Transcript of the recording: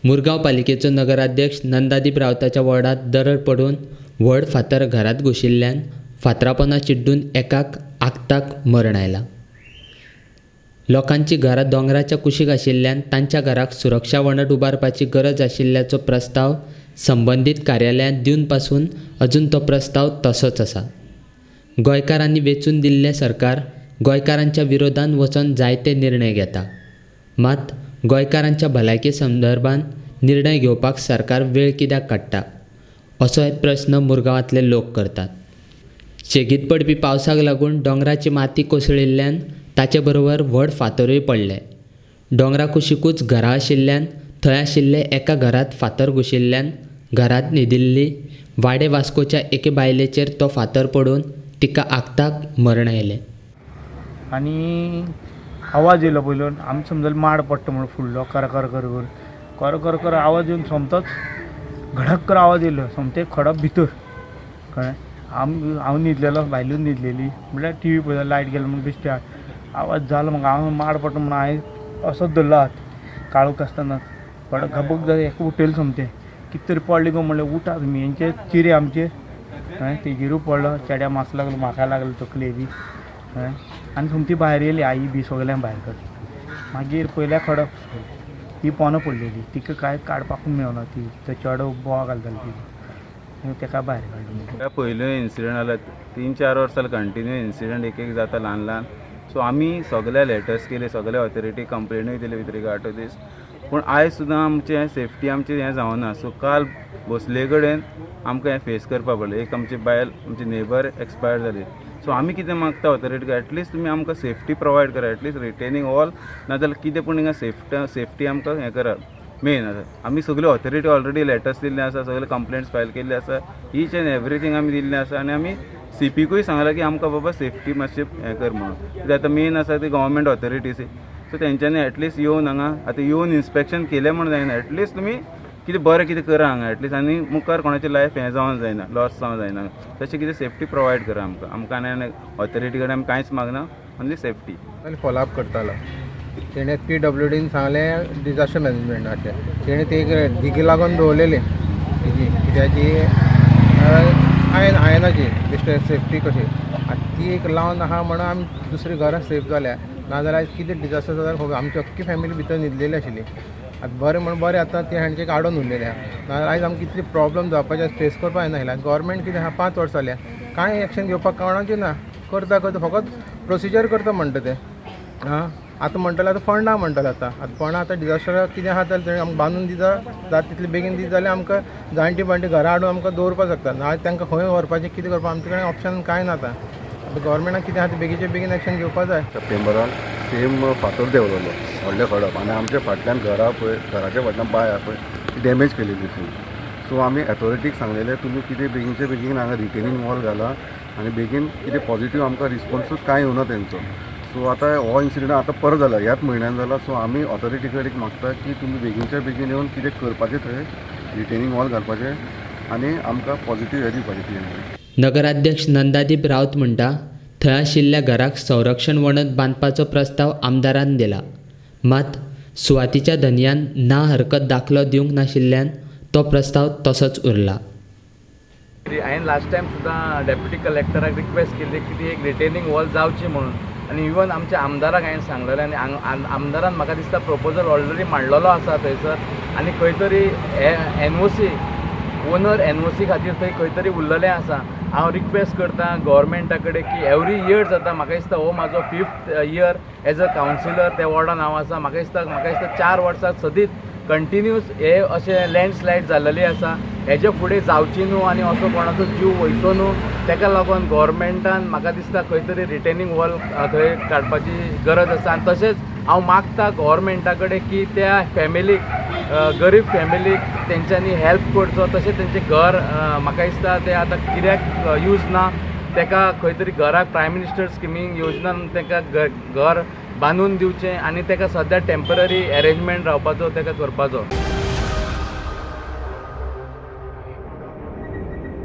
मुरगांव पालिकेचो नगराध्यक्ष नंदादीप रावताच्या वॉर्डांत दरड पडून व्हड फातर घरांत घुशिल्ल्यान फातरापोना चिड्डून एकाक आक्ताक मरण आयलां. लोकांची घरां दोंगराच्या कुशीक आशिल्ल्यान तांच्या घराक सुरक्षा वणत उबारपाची गरज आशिल्ल्याचो प्रस्ताव संबंदीत कार्यालयांत दिवन पासून अजून तो प्रस्ताव तसोच आसा. गोंयकारांनी वेंचून दिल्लें सरकार गोंयकारांच्या विरोधान वचोन जायते निर्णय घेता, मात गोंयकारांच्या भलायके संदर्भात निर्णय घेवपाक सरकार वेळ कित्याक काडटा असोय प्रस्न मुरगांवांतले लोक करतात. शेगीत पडपी पावसाक लागून दोंगराची माती कोसळिल्ल्यान ताचे बरोबर व्हड फातरूय पडले. दोंगरा कुशिकूच घरां आशिल्ल्यान थंय आशिल्ले एका घरांत फातर घुशिल्ल्यान घरांत न्हिदिल्ली वाडे वास्कोच्या एके बायलेचेर तो फातर पडून तिका आक्ताक मरण आयलें. आनी आवाज येयलो पयलो, आमी समजले माड पडटा म्हणून फुडलो कर कर कर कर कर कर कर आवाज येवन सोमतोच घडक कर आवाज येयलो, सोमतें खडप भितर, कळ्ळें. आमी हांव न्हिदलेलो, बायलूय न्हिदलेली, म्हळ्यार टी व्ही पळयता, लायट गेलो म्हूण बेश्टे आवाज जालो म्हाका, हांव माड पडटा म्हणून हांवें असोच धरलो हात काळोख आसतना, खडक घबक जालें, एका उठयलें सोमतें, कितें तरी पडलें गो म्हणलें उठा तुमी, हेंचे चिरे आमचे, कळ्ळें, तेजेरूय पडलो, चेड्या मास लागलो, म्हाका लागलो तकले बी, कळ्ळें. आनी सोमती भायर येयली आई बी सगल्यांक भायर काडली. मागीर पयल्या खडप ती पोना पडलेली, तिका कांय काडपाकूय मेळना, ती तो चेडो बोवा घालतालो ती, तेका भायर काडली. पयल्यो इन्सिडंट जाला 3-4 वर्सां जालें कंटिन्यू इन्सिडंट एक एक जाता ल्हान ल्हान. सो आमी सगळे लेटर्स केले, सगळे ऑथॉरिटी कंप्लेनूय दिले विथ रिगार्ड टू these, पूण आयज सुद्दां आमचें सेफ्टी आमचें हें जावना. सो काल बसले कडेन आमकां हें फेस करपा पडलें. एक आमची बायल, आमची नेबर एक्सपायर जाली. सो आमी कितें मागता ऑथॉरिटी, एटलिस्ट तुमी आमकां सेफ्टी प्रोवायड करा, एटलिस्ट रिटेनिंग वॉल नाजाल्यार कितें पूण हिंगा सेफ्टी आमकां हें करा मेन आसा. आमी सगळे ऑथॉरिटी ऑलरेडी लेटर्स दिल्ले आसा, सगळे कंप्लेंट्स फायल केल्ले आसा, ईच एंड एवरीथींग आमी दिल्लें आसा. आनी आमी सीपीकूय सांगलां की आमकां बाबा सेफ्टी मातशें हें कर म्हणून, कित्याक आतां मेन आसा ती गव्हर्मेंट ऑथॉरिटीज, सो तेंच्यांनी एटलिस्ट येवन हांगा आतां येवन इन्स्पेक्शन केलें म्हूण जायना, एटलिस्ट तुमी कितें बरें कितें करा हांगा एटलिस्ट, आनी मुखार कोणाचें लायफ हें जावंक जायना, लॉस जावंक जायना, तशें कितें सेफ्टी प्रोवायड करा आमकां. आमकां आनी ऑथॉरिटी कडेन आमी कांयच मागना, ओन्ली सेफ्टी. फॉलोअप करतालो तेणें पीडब्ल्यूडीन सांगलें डिजास्टर मॅनेजमेंटाचें, तेणें ती एक धिगी लागून दवरलेली तेजी कित्याची आयनाची बेश्टे सेफ्टी कशी, आतां ती एक लावन आहा म्हणून आमी दुसरी घरां सेफ जाल्या, नाजाल्यार कितें डिजास्टर जाल्यार खबर आमची अख्खी फॅमिली भितर न्हिदलेली आशिल्ली. आतां बरें म्हण बरें आतां ती हांचे काडून उरलेली आहा, नाजाल्यार आयज आमकां कितली प्रॉब्लम जावपाची फेस करपाक जायना. गव्हर्मेंट कितें आहा 5 वर्सां जाल्या कांय एक्शन घेवपाक कोणाचें ना, करता करता फकत प्रोसिजर करता म्हणटा ते. आं आतां म्हणटले आतां फंड ना म्हणटले, आतां आतां फंड आतां डिजास्टराक कितें आहा जाल्यार तेणें आमकां बांदून दिता जाता तितले बेगीन दिता जाल्यार आमकां जाणटी बाणटी घरा हाडून आमकां दवरपाक शकता, ना तांकां खंय व्हरपाचें कितें करपाक आमचे कडेन ऑप्शन कांय ना. आतां आतां गव्हर्मेंटाक कितें आहा तें बेगीनचे बेगीन एक्शन घेवपाक जाय. सप्टेंबरान सेम फातर देंवलेलो व्हडलें खडप, आनी आमच्या फाटल्यान घरा पळय, घराच्या फाटल्यान बांय आहा पळय, ती डॅमेज केलेली फूल. सो आमी ऑथॉरिटीक सांगलेलें तुमी कितें बेगीनचे बेगीन हांगा रिटेनिंग वॉल घाला आनी बेगीन कितें पॉझिटीव आमकां रिस्पोन्सूच कांय येवना तेंचो. सो आतां हो इन्सिडंट आतां परत जाला, ह्याच म्हयन्यान जाला. सो आमी ऑथॉरिटी कडेन मागता की तुमी बेगीनच्या बेगीन येवन कितें करपाचें थंय रिटेनिंग वॉल घालपाचें आनी आमकां पॉझिटीव हें दिवपाचें कितें. नगराध्यक्ष नंदादीप रावत म्हणटा थंय आशिल्ल्या घराक संरक्षण वणत बांदपाचो प्रस्ताव आमदारान दिला, मात सुवातीच्या धनयान ना हरकत दाखलो दिवंक नाशिल्ल्यान तो प्रस्ताव तसोच उरला. हांवें लास्ट टायम सुद्दां डेप्युटी कलेक्टराक रिक्वेस्ट केल्ली की ती एक रिटेनिंग वॉल जावची म्हणून, आनी इवन आमच्या आमदाराक हांवें सांगलेलें, आनी आमदारान म्हाका दिसता प्रपोजल ऑलरेडी मांडलेलो आसा थंयसर, आनी खंय तरी एनओसी ओनर एनओसी खातीर थंय खंय तरी उरलेलें आसा. हांव रिक्वेस्ट करता गव्हर्मेंटा कडेन की एवरी इयर जाता, म्हाका दिसता हो म्हाजो 5th year as a councillor त्या वॉर्डान हांव आसा. म्हाका दिसता 4 वर्सां सदींच कंटिन्यूस हे अशें लँडस्लायड जाल्लेली आसा, हेजे फुडें जावची न्हू आनी असो कोणाचो जीव वयचो न्हू, तेका लागून गव्हर्मेंटान म्हाका दिसता खंय तरी रिटेनिंग वॉल थंय काडपाची गरज आसा. आनी तशेंच हांव मागता गव्हर्मेंटा कडेन की त्या फॅमिलीक, गरीब फॅमिलीक तेंच्यांनी हेल्प करचो, तशें तेंचें घर म्हाका दिसता तें आतां कित्याक यूज ना, तेका खंय तरी घराक प्रायम मिनिस्टर स्किमींग योजनान तेका घर बांदून दिवचें आनी तेका सद्या टेम्पररी एरेंजमेंट रावपाचो तेका करपाचो.